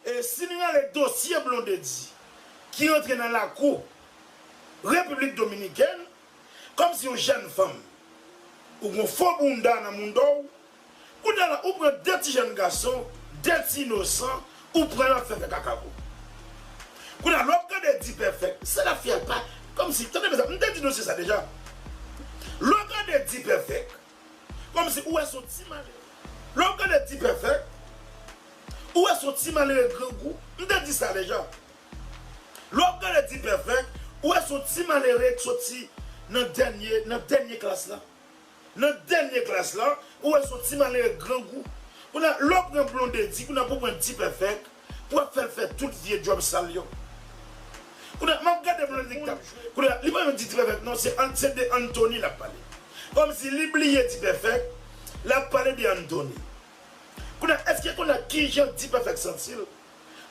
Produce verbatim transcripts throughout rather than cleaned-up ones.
E si n rale dosye Blondedy ki rantre nan lakou Repiblik Dominikèn, kòmsi yon jèn fanm, ou gon fo bounda nan mounda w, kounye a la, ou pran de ti jèn gason, de ti inosan, ou pran yo ap fè fè kaka pou. Kounye a, lè w ap gade D-Perfect, sa l ap fè a pa, kòmsi, tande byen sa, m te di nou se sa deja. Lè w ap gade D-Perfect, kòmsi ou wè se yon ti malere. Lè w ap gade D-Perfect, ou wè se yon ti malere grangou. M te di sa deja. Lè w ap gade D-Perfect, ou wè se yon ti malere k soti nan dènye, nan dènye klas la. Nan dènye klas la, ou wè se yon ti malere grangou. Kounye a, lè w pran Blondedy, kounye a pou w pran D-Perfect, pou w ap fè l fè tout vye djòb sal yo. Kounye a, m ap gade Blondedy k t ap jwe. Kounye a, li pa menm di D-Perfect, non, se An-, se de Anthony l ap pale. Kòmsi li bliye D-Perfect, l ap pale de Anthony. Kounye a, èske kounye a, kijan D-Perfect santi l?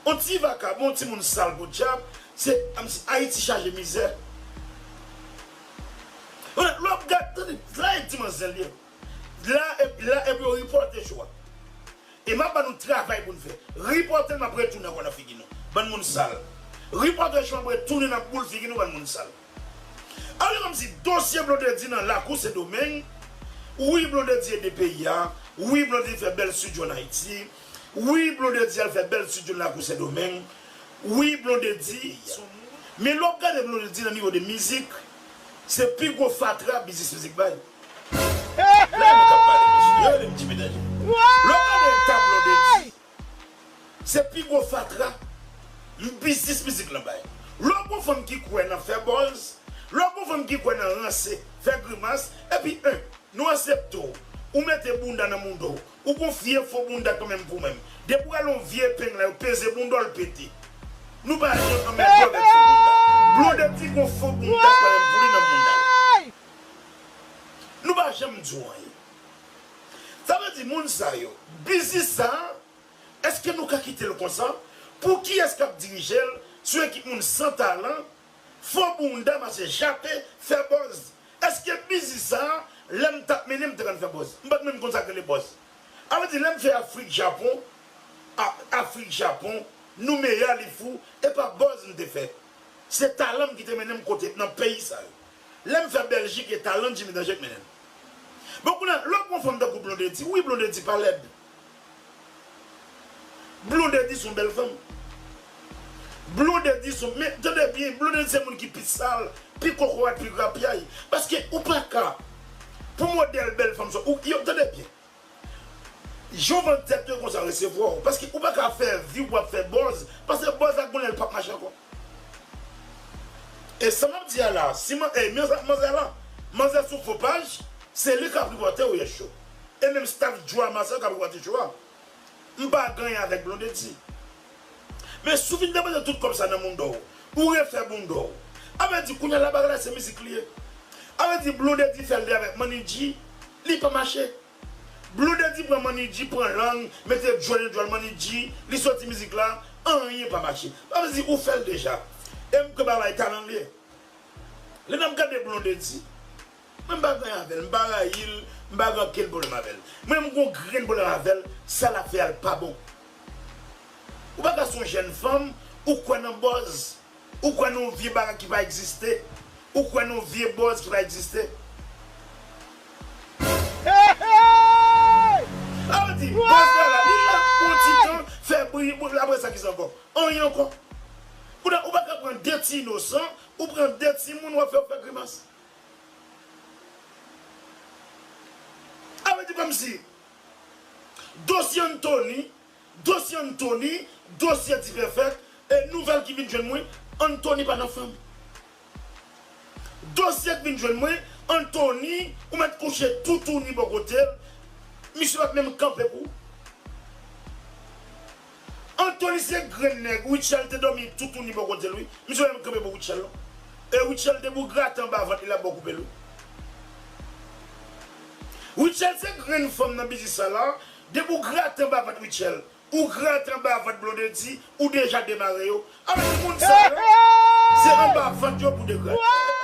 On ti vakabon, on timoun sal podyab, se, kòmsi Ayiti chaje mizè. Lè w ap gade, tande, la e di manzè l ye. La, e, la, epi yo ripòte cho a. E m ap ba nou travay pou n fè. Ripòte l, m ap retounen ankò nan figi nou. Bann moun sal. Ripòte cho a, m ap retounen nan boul figi nou, bann moun sal. Ale kòmsi dosye Blondedy nan lakou Sendomeng. Wi, Blondedy ede peyi a. Wi, Blondedy fè bèl estidyo ann Ayiti. Wi, Blondedy al fè bèl estidyo nan lakou Sendomeng. Wi, Blondedy. Men lè w ap gade Blondedy nan nivo de mizik, se pi gwo fatra biznis mizik bay. La e nou k ap pale, mesye. Yo rele m Jimmy Danje. Lè w ap gade eta Blondedy, se pi gwo fatra biznis mizik lan bay. Lè w gon fanm ki kwè nan fè buzz, lè w gon fanm ki kwè nan ranse, fè grimas, epi en, nou aksepte w, ou mete bounda nan mounda w, ou gon vye fo bounda kanmenm pou mwen. Depi w al yon vye epeng la, yo peze bounda w, l pete. Nou pa janm anmède w avèk fo bounda. Blondedy gon fo bounda kanmenm pou li nan mounda l. Nou pa janm di w anyen. Sa vle di, moun sa yo, biznis sa a, èske nou ka kite l konsa? Pou kiyès k ap dirije l? Se yon ekip moun san talan, fo bounda, mache jape, fè buzz. Èske biznis sa a, lè m t ap mennen, m te konn fè buzz? M pa t menm konn sa k rele buzz. A vle di, lè m fè Afrik Japon, a, Afrik Japon, Noumeya, Lifou, e pa buzz m te fè. Se talan m ki te mennen m kote, nan peyi sa yo. Lè m fè Bèljik, e talan Jimmy Danje k mennen m. Bon, kounye a, lè w gon fanm tankou Blondedy, wi, Blondedy pa lèd. Blondedy se yon bèl fanm. Blondedy se yon, men, tande byen, Blondedy se moun ki pi sal, pi kokorat, pi grapyay. Paske ou pa ka, pou modèl bèl fanm sa, ou, yo, tande byen. Jan w vann tèt ou, e konsa yo resevwa w. Paske ou pa ka fè vi w, w ap fè buzz. Paske buzz la gon lè l p ap mache ankò. E sa m ap di a la, si man, e, manzè, manzè la, manzè sou fo paj, se li k ap ripòte w, yes show. E menm staff Drama sa k ap ripòte show a. M pa gen anyen avèk Blondedy. Men si w fin depanse tout kòb sa nan mounda w, ou refè bounda w. A vle di, kounye a la bagay la se mizik li ye. A vle di, Blondedy fè l de avèk Manidji, li pa mache. Blondedy pran Manidji, pran lang, mete djòl nan djòl Manidji, li soti mizik la, anyen pa mache. Sa vle di ou fè l deja. E m kwè bagay talan l ye. Lè n ap gade Blondedy, mwen m pa gen anyen avè l, m pa rayi l, m pa gen okenn pwoblèm avè l. Mwen m gon grenn pwoblèm avè l, sa l ap fè a l pa bon. Ou pa ka se yon jèn fanm, ou kwè nan buzz. Ou kwè nan yon vye bagay ki pa egziste? Ou kwè nan yon vye buzz ki pa egziste? Sa vle di, buzz la la, li la pou yon ti tan, fè bri, bon, apre sa, kisa ankò? Anyen ankò. Kounye a, ou pa ka pran de ti inosan, ou pran de timoun, w ap fè yo fè grimas. Sa vle di kòmsi dosye Anthony, dosye Anthony, dosye D-Perfect, e nouvèl ki vin jwenn mwen, Anthony pa nan fanm. Dosye k vin jwenn mwen, Anthony, ou mèt kouche toutouni bò kote l, misye pa t menm kanpe pou ou. Anthony se grenn nèg, Rutshelle te dòmi toutouni bò kote l, wi. Misye pa t menm kanpe pou Rutshelle, non. E Rutshelle te pou grate anba vant li, l ap ba w koupe l, wi. Rutshelle se grenn fanm nan biznis sa la, depi w grate anba vant Rutshelle, ou grate anba vant Blondedy, ou deja demare yo. Avèk moun sa yo, se anba vant yo pou degrade.